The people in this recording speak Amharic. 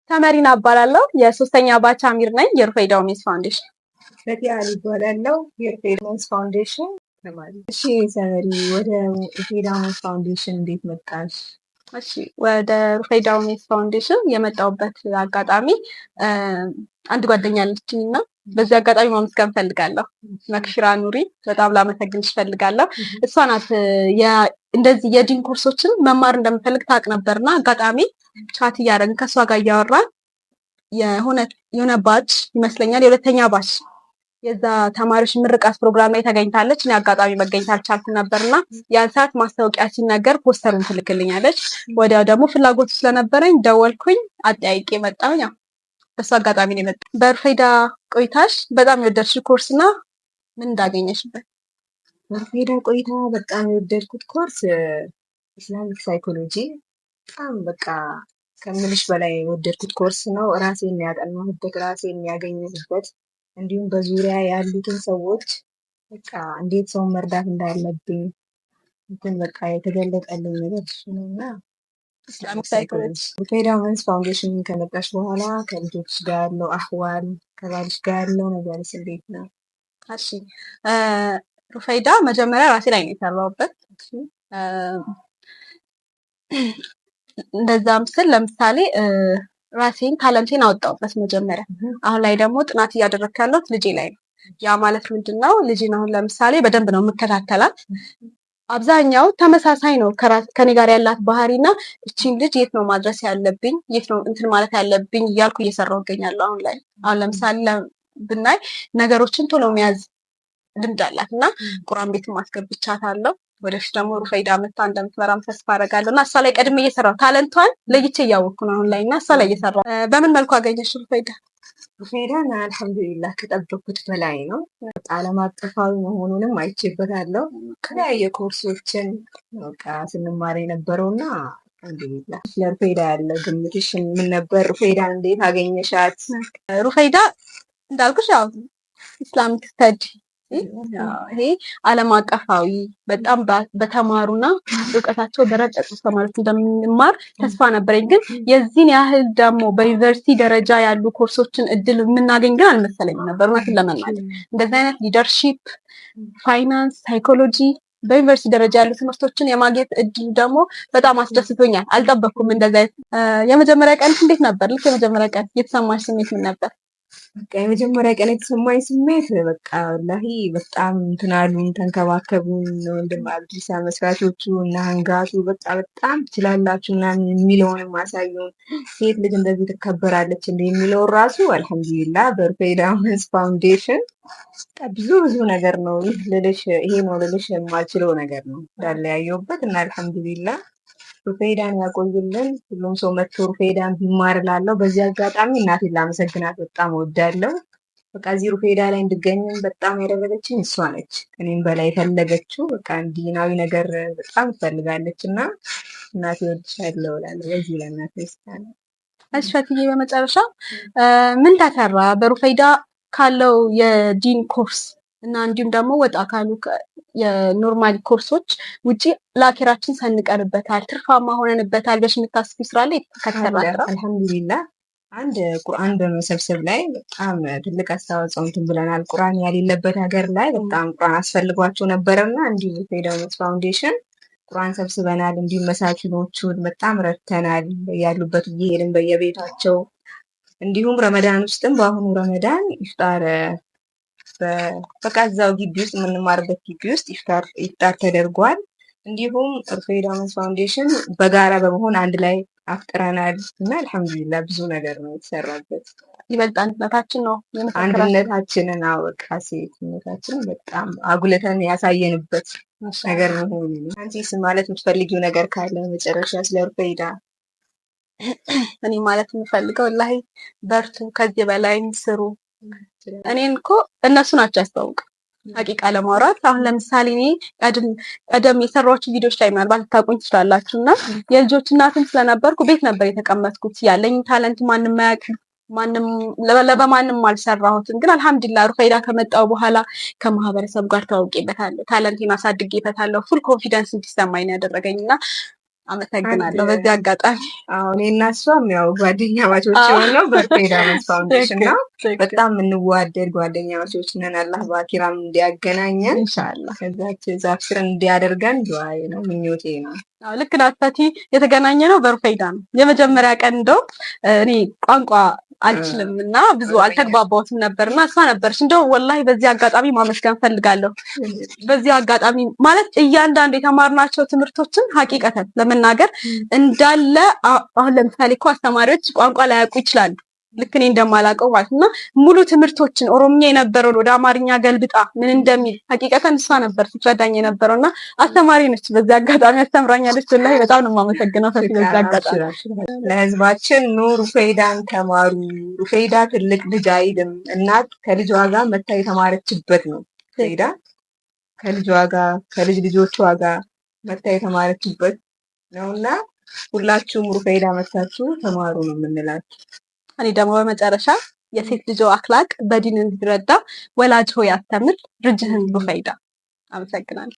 ተመሪና እባላለሁ። የሶስተኛ batch አሚር ነኝ የሩፈይዳ Women's Foundation። ፈቲያ እባላለሁ፣ የሩፈይዳ Women's Foundation ተማሪ። እሺ ተመሪ፣ ወደ ሩፈይዳ Women's Foundation እንዴት መጣሽ? እሺ፣ ወደ ሩፈይዳ Women's Foundation የመጣሁበት አጋጣሚ አንድ ጓደኛ አለችኝ እና በዚህ አጋጣሚ ማመስገን ፈልጋለሁ። መክሽራ ኑሪ፣ በጣም ላመሰግንሽ ፈልጋለሁ። እሷ ናት እንደዚህ የዲን ኮርሶችን መማር እንደምፈልግ ታውቅ ነበርና አጋጣሚ chat እያደረግን ከእሷ ጋር እያወራን የሆነ batch ይመስለኛል፣ የሁለተኛ batch የዛ ተማሪዎች ምርቃት ፕሮግራም ላይ ተገኝታለች። እኔ አጋጣሚ መገኘት አልቻልኩም ነበርና ያን ሰዓት ማስታወቂያ ሲነገር ፖስተሩን ትልክልኛለች። ወዲያው ደግሞ ፍላጎቱ ስለነበረኝ ደወልኩኝ፣ አጠያይቄ መጣሁኝ። ያው በሱ አጋጣሚ ነው የመጣሁት። በሩፈይዳ ቆይታሽ በጣም የወደድሽው ኮርስ እና ምን እንዳገኘሽበት? በሩፈይዳ ቆይታ በጣም የወደድኩት ኮርስ Islamic psychology፣ በጣም በቃ ከምልሽ በላይ የወደድኩት ኮርስ ነው። ራሴን ያጠናሁበት፣ ራሴን ያገኘሁበት፣ እንዲሁም በዙሪያ ያሉትን ሰዎች በቃ እንዴት ሰውን መርዳት እንዳለብኝ እንትን በቃ የተገለጠልኝ ነገር እሱ ነው እና Islamic psychology። ሩፈይዳ Women's Foundation ከመጣሽ በኋላ ከልጆች ጋር ያለው አህዋል፣ ከባልሽ ጋር ያለው ነገርስ እንዴት ነው? እሺ፣ ሩፈይዳ መጀመሪያ ራሴ ላይ ነው የሰራሁበት። እንደዛም ስል ለምሳሌ ራሴን talent ኤን አወጣሁበት መጀመሪያ። አሁን ላይ ደግሞ ጥናት እያደረግኩ ያለሁት ልጄ ላይ ነው። ያ ማለት ምንድን ነው? ልጄን አሁን ለምሳሌ በደንብ ነው የምከታተላት። አብዛኛው ተመሳሳይ ነው ከኔ ጋር ያላት ባህሪ እና እቺን ልጅ የት ነው ማድረስ ያለብኝ፣ የት ነው እንትን ማለት ያለብኝ እያልኩ እየሰራሁ እገኛለሁ አሁን ላይ። አሁን ለምሳሌ ብናይ ነገሮችን ቶሎ መያዝ ልምድ አላት እና ቁርአን ቤትም አስገብቻታለሁ። ወደፊት ደግሞ ሩፈይዳ መታ እንደምትመራም ተስፋ አደርጋለሁ እና እሷ ላይ ቀድሜ እየሰራሁ talent ቷን ለይቼ እያወቅኩ ነው አሁን ላይ እና እሷ ላይ እየሰራሁ። በምን መልኩ አገኘሽ ሩፈይዳ? ሩፈይዳን አልሐምዱሊላህ ከጠበኩት በላይ ነው። ዓለም አቀፋዊ መሆኑንም አይቼበታለሁ። የተለያየ ኮርሶችን በቃ ስንማር የነበረው እና አልሐምዱሊላህ። ለሩፈይዳ ያለ ግምትሽ ምን ነበር? ሩፈይዳን እንዴት አገኘሻት? ሩፈይዳ እንዳልኩሽ ያው Islamic study ይሄ ዓለም አቀፋዊ በጣም በተማሩና እውቀታቸው በረቀቁ ተማሪዎች እንደምንማር ተስፋ ነበረኝ። ግን የዚህን ያህል ደግሞ በዩኒቨርሲቲ ደረጃ ያሉ ኮርሶችን እድል የምናገኝ ግን አልመሰለኝም ነበር። እውነትን ለመናገር እንደዚህ አይነት leadership፣ finance፣ psychology በዩኒቨርሲቲ ደረጃ ያሉ ትምህርቶችን የማግኘት እድል ደግሞ በጣም አስደስቶኛል። አልጠበኩም እንደዚህ አይነት። የመጀመሪያ ቀን እንዴት ነበር? ልክ የመጀመሪያ ቀን የተሰማሽ ስሜት ምን ነበር? በቃ የመጀመሪያ ቀን የተሰማኝ ስሜት በቃ ወላሂ በጣም እንትን አሉን፣ ተንከባከቡን። ወንድም አብዲሳ፣ መስራቾቹ እና አንጋቱ በቃ በጣም ትችላላችሁ ምናምን የሚለውንም አሳዩን። ሴት ልጅ እንደዚህ ትከበራለች እንደ የሚለውን ራሱ አልሐምዱሊላህ በሩፈይዳ Women's Foundation በቃ ብዙ ብዙ ነገር ነው፣ ይህ ልልሽ ይሄ ነው ልልሽ የማልችለው ነገር ነው እንዳለ ያየሁበት እና አልሐምዱሊላህ ሩፈይዳን ያቆይልን። ሁሉም ሰው መጥቶ ሩፈይዳን ቢማር እላለሁ። በዚህ አጋጣሚ እናቴን ላመሰግናት በጣም እወዳለሁ። በቃ እዚህ ሩፈይዳ ላይ እንድገኝም በጣም ያደረገችኝ እሷ ነች። እኔም በላይ የፈለገችው በቃ ዲናዊ ነገር በጣም ትፈልጋለች እና እናቴ እወድሻለሁ እላለሁ። በዚህ ለእናቴ ስታለ እሺ ፈትዬ፣ በመጨረሻ ምን ተሰራ በሩፈይዳ ካለው የዲን ኮርስ እና እንዲሁም ደግሞ ወጣ ካሉ የ normal ኮርሶች ውጪ ለአኪራችን ሰንቀንበታል፣ ትርፋማ ሆነንበታል ብለሽ የምታስቢው ስራ ላይ ከተሰራ ስራ? አልሐምዱሊላህ፣ አንድ ቁርአን በመሰብሰብ ላይ በጣም ትልቅ አስተዋጽኦ እንትን ብለናል። ቁርአን ያሌለበት ሀገር ላይ በጣም ቁርአን አስፈልጓቸው ነበረና እንዲሁ ሩፈይዳ Women's Foundation ቁርአን ሰብስበናል። እንዲሁም መሳኪኖቹን በጣም ረድተናል። ያሉበት እየሄድን በየቤታቸው፣ እንዲሁም ረመዳን ውስጥም በአሁኑ ረመዳን ኢፍጣር በቃ እዛው ግቢ ውስጥ፣ የምንማርበት ግቢ ውስጥ ኢፍጣር ተደርጓል። እንዲሁም ሩፈይዳ Women's Foundation በጋራ በመሆን አንድ ላይ አፍጥረናል እና አልሐምዱሊላህ ብዙ ነገር ነው የተሰራበት። ይበልጥ አንድነታችን ነው የመሰከራችሁ። አንድነታችንን፣ አዎ፣ በቃ ሴትነታችንን በጣም አጉልተን ያሳየንበት ነገር መሆኑ ነው። አንቺስ ማለት የምትፈልጊው ነገር ካለ መጨረሻ ስለ ሩፈይዳ? እኔ ማለት የምፈልገው ወላሂ በርቱ፣ ከዚህ በላይም ስሩ። እኔን እኮ እነሱ ናቸው ያስተዋውቅ ሀቂቃ ለማውራት። አሁን ለምሳሌ እኔ ቀደም የሰራኋቸው ቪዲዮዎች ላይ ምናልባት ልታውቁኝ ትችላላችሁ እና የልጆች እናትም ስለነበርኩ ቤት ነበር የተቀመጥኩት። ያለኝ talent ማንም አያውቅም፣ ማንም በማንም አልሰራሁትም። ግን አልሐምዱሊላህ ሩፈይዳ ከመጣሁ በኋላ ከማህበረሰቡ ጋር ተዋውቄበታለሁ፣ talent ኤን አሳድጌበታለሁ። Full confidence እንዲሰማኝ ነው ያደረገኝ እና አመሰግናለሁ በዚህ አጋጣሚ። አዎ፣ እኔ እና እሷም ያው ጓደኛማቾች የሆነው በሩፈይዳ መስ ፋውንዴሽን ነው። በጣም የምንዋደድ ጓደኛማቾች ነን። አላህ በአኺራም እንዲያገናኘን፣ ኢንሻአላህ፣ ከዛች ዛፍ ስር እንዲያደርገን ዱዓዬ ነው፣ ምኞቴ ነው። አዎ፣ ልክ ናት ፈቲ። የተገናኘ ነው በሩፈይዳ ነው። የመጀመሪያ ቀን እንደው እኔ ቋንቋ አልችልም እና ብዙ አልተግባባሁትም ነበር እና እሷ ነበረች። እንደው ወላሂ በዚህ አጋጣሚ ማመስገን ፈልጋለሁ። በዚህ አጋጣሚ ማለት እያንዳንዱ የተማርናቸው ትምህርቶችን ሀቂቀተን ለመናገር እንዳለ፣ አሁን ለምሳሌ እኮ አስተማሪዎች ቋንቋ ላያውቁ ይችላሉ። ልክ እኔ እንደማላውቀው ማለት እና ሙሉ ትምህርቶችን ኦሮምኛ የነበረውን ወደ አማርኛ ገልብጣ ምን እንደሚል ሀቂቀተን እሷ ነበር ስትረዳኝ የነበረው እና አስተማሪ ነች። በዚህ አጋጣሚ አስተምራኛለች። ወላሂ በጣም ነው የማመሰግነው ፈቲ በዚህ አጋጣሚ። ለህዝባችን ኑ ሩፌይዳን ተማሩ። ሩፌይዳ ትልቅ ልጅ አይልም። እናት ከልጇ ጋር መታ የተማረችበት ነው። ሩፌይዳ ከልጇ ጋር፣ ከልጅ ልጆቿ ጋር መታ የተማረችበት ነውና ሁላችሁም ሩፌይዳ መታችሁ ተማሩ ነው የምንላችሁ። እኔ ደግሞ በመጨረሻ የሴት ልጆ አክላቅ በዲን እንዲረዳ ወላጅ ሆይ አስተምር ልጅህን ሩፈይዳ። አመሰግናለሁ።